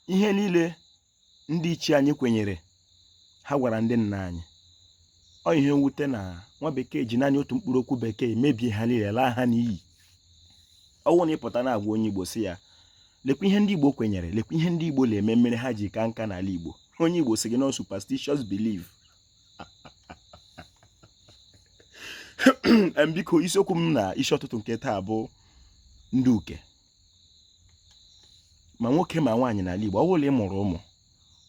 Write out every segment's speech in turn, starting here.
Ihe niile ndị ichie anyị kwenyere ha gwara ndị nna anyị, ọ ihe mwute na nwa bekee ji naanị otu mkpụrụ okwu bekee mebie ha niile, laa ha n'iyi. Ọ wụ na ị pụta na-agwa onye Igbo sị ya lekwa ihe ndị Igbo kwenyere, lekwa ihe ndị Igbo na-eme mere ha ji ka nka n'ala Igbo, onye Igbo sị gị na ọ superstitious belief. Biko, isiokwu m na isi ụtụtụ nke taa bụ ndị uke, ma nwoke ma nwaanyị n'ala Igbo. Ọ bụrụ na ị mụrụ ụmụ,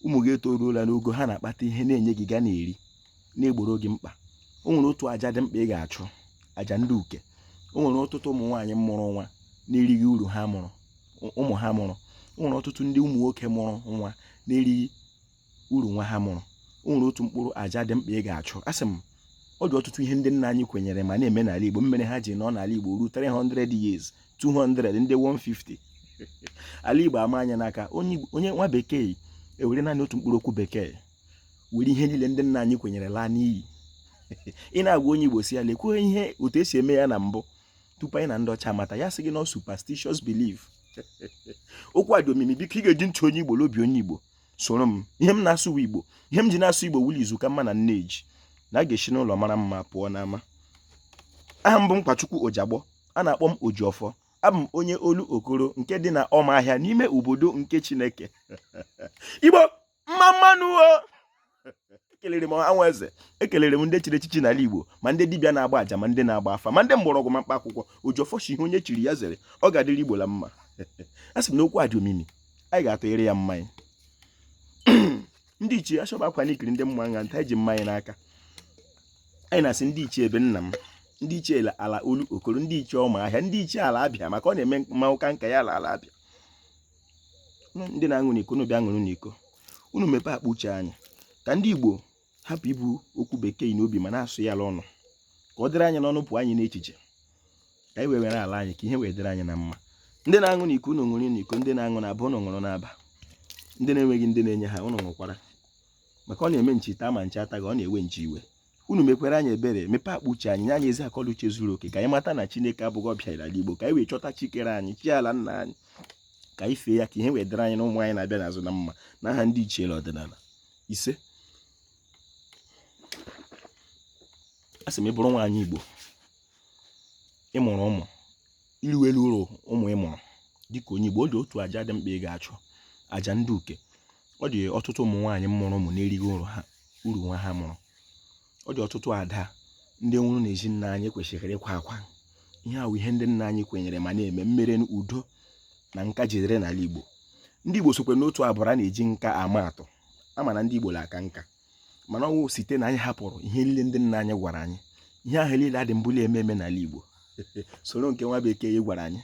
ụmụ gị etoruola n'ogo ha na-akpata ihe na-enye gị ga na-eri, na-egboro gị mkpa, o nwere otu aja dị mkpa ị ga-achụ, aja ndị uke. O nwere ọtụtụ ụmụ nwaanyị mụrụ nwa na-erighị uru ha mụrụ ụmụ ha mụrụ. O nwere ọtụtụ ndị ụmụ nwoke mụrụ nwa na-erighị uru nwa ha mụrụ. O nwere otu mkpụrụ aja dị mkpa ị ga-achụ. Asị m, ọ dị ọtụtụ ihe ndị nna anyị kwenyere ma na-eme n'ala Igbo mere ha ji nọ n'ala Igbo ruo 300 years, 200, ndị 150. Ala Igbo ama anya n'aka onye nwa bekee ewere naanị otu mkpụrụ okwu bekee were ihe niile ndị nna anyị kwenyere laa n'iyi. Ị na-agwa onye Igbo sị ya lekwa ihe otu esi eme ya na mbụ tupu anyị na ndị ọcha mata, ya sị gị na superstitious belief. Okwu a dị omimi. Biko, ị ga-eji ntị onye Igbo na obi onye Igbo soro m. Ihe m na-asụ bụ Igbo. Ihe m ji na-asụ Igbo wuli izu ka mma na nneji na a ga-esi n'ụlọ mara mma pụọ n'ama. Aha m bụ Nkwachukwu Ojagbọ, a na-akpọ m Ojiọfọ. Abụ m onye olu Okoro nke dị na Ọmahịa n'ime obodo nke Chineke. Igbo mma mma nụ o! Ekelere m anwụ eze, ekelere m ndị chiri echichi n'ala Igbo, ma ndị dibịa na-agba aja, ma ndị na-agba afa, ma ndị mgbọrọgwụ, ma mkpa akwụkwọ. Ojiọfọ shi ihe onye chiri ya zere, ọ ga-adịrị Igbo la mma. A sị m na okwu a dị omimi, anyị ga-atụnyere ya mmanya. Ndị ichie achọba akwa n'ikiri, ndị mmụọ aṅa nta ji mmanya n'aka. Anyị na-asị ndị ichie ebe nna m, ndị ichie ala olu Okoro, ndị ichie ọma ahịa, ndị ichie ala Abịa, maka ọ na-eme mmanwụ ka nka ya ala ala Abịa. Ndị na-aṅụ n'iko, unu bịa ṅụrụ n'iko. Unu mepee akpa uche anyị ka ndị Igbo hapụ ibu okwu bekee n'obi ma na-asụ ya ọnụ, ka ọ dịrị anyị n'ọnụ, pụọ anyị n'echiche, ka anyị wee were ala anyị, ka ihe wee dịrị anyị na mma. Ndị na-aṅụ n'iko, unu ṅụrụ n'iko. Ndị na-aṅụ n'aba, unu ṅụrụ n'aba. Ndị na-enweghị ndị na-enye ha, unu ṅụkwara, maka ọ na-eme nchi taa ma nchi ataghị, ọ na-ewe nchi iwe. Unu mekwere anyị ebere, mepee akpa uche anyị, nye anyị ezi akọla uche zuru oke, ka anyị mata na Chineke abụghị ọbịa n'ala Igbo, ka anyị wee chọta chi kere anyị, chi ala nna anyị, ka anyị fee ya, ka ihe wee dịrị anyị na ụmụ anyị na-abịa n'azụ na mma, n'aha ndị ichie na ọdịnala. Ise. A sị m, ị bụrụ nwaanyị Igbo, ị mụrụ ụmụ, iriwelu uru ụmụ ị mụrụ dịka onye Igbo, ọ dị otu aja dị mkpa ị ga-achụ, aja ndị uke. Ọ dị ọtụtụ ụmụ nwaanyị mụrụ ụmụ na-erighị uru nwa ha mụrụ. Ọ dị ọtụtụ ada ndị nwụrụ n'ezi nna anyị kwesịrị ịkwa akwa. Ihe ahụ ihe ndị nna anyị kwenyere ma na-eme mmere udo na nka jidere n'ala Igbo. Ndị Igbo sokwe n'otu agbụrụ a na-eji nka ama atụ. Ama na ndị Igbo na-aka nka, mana ọ wụ site na anyị hapụrụ ihe niile ndị nna anyị gwara anyị, ihe ahụ niile adị mbuli eme eme n'ala Igbo, soro nke nwa bekee ya gwara anyị.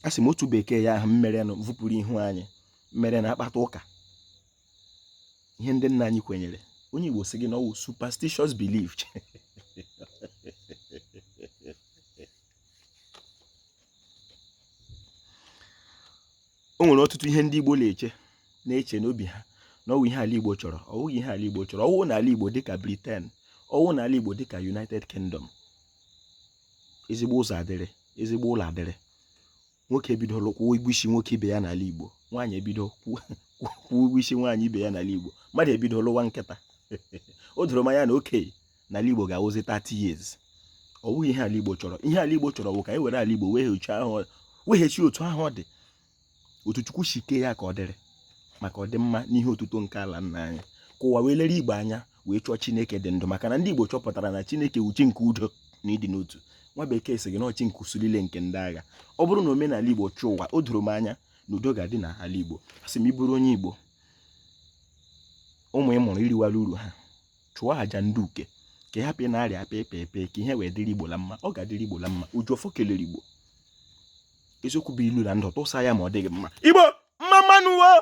A sị m, otu bekee ya ahụ mmere nụ vụpụrụ ihu anyị mere na-akpata ụka ihe ndị nna anyị kwenyere, onye Igbo sị gị na ọ wụ superstitious belief. O nwere ọtụtụ ihe ndị Igbo na-eche na-eche n'obi ha na ọ wụ ihe ala Igbo chọrọ. Ọ wụghị ihe ala Igbo chọrọ. Ọ wụ na ala Igbo dịka Britain, ọ wụ na ala Igbo dịka United Kingdom, ezigbo ụzọ adịrị, ezigbo ụlọ adịrị, nwoke ebido kwụọ ụgwọ isi nwoke ibe ya n'ala Igbo, nwaanyị ebido kwụọ ụgwọ isi nwaanyị ibe ya n'ala Igbo, mmadụ ebido lụwa nkịta, o doro m anya na okenye n'ala Igbo ga-awụzi 30 years. Ọ wụghị ihe ala Igbo chọrọ. Ihe ala Igbo chọrọ bụ ka anyị were ala Igbo weghachi otu ahụ ọ dị, otu Chukwu si kee ya ka ọ dịrị, maka ọdịmma n'ihe otuto nke ala nna anyị, ka ụwa wee lere Igbo anya wee chọọ Chineke dị ndụ, maka na ndị Igbo chọpụtara na Chineke wụ chi nke udo na ịdị n'otu. Nwa bekee sị gị na ọ chi nke usuu niile nke ndị agha. Ọ bụrụ na omenala Igbo chụọ ụwa, o doro m anya na udo ga-adị n'ala Igbo. Asị m, ị bụrụ onye Igbo, ụmụ ị mụrụ iriwala uru ha, chụọ aja ndị uke ka ị hapụ ị na-arịa pepepe, ka ihe wee dịrị Igbo la mma. Ọ ga-adịrị Igbo la mma. Ojiọfọ kelere Igbo. Eziokwu bụ ilu na ndụ, tụsa ya ma ọ dịghị mma. Igbo mma mma nụ o!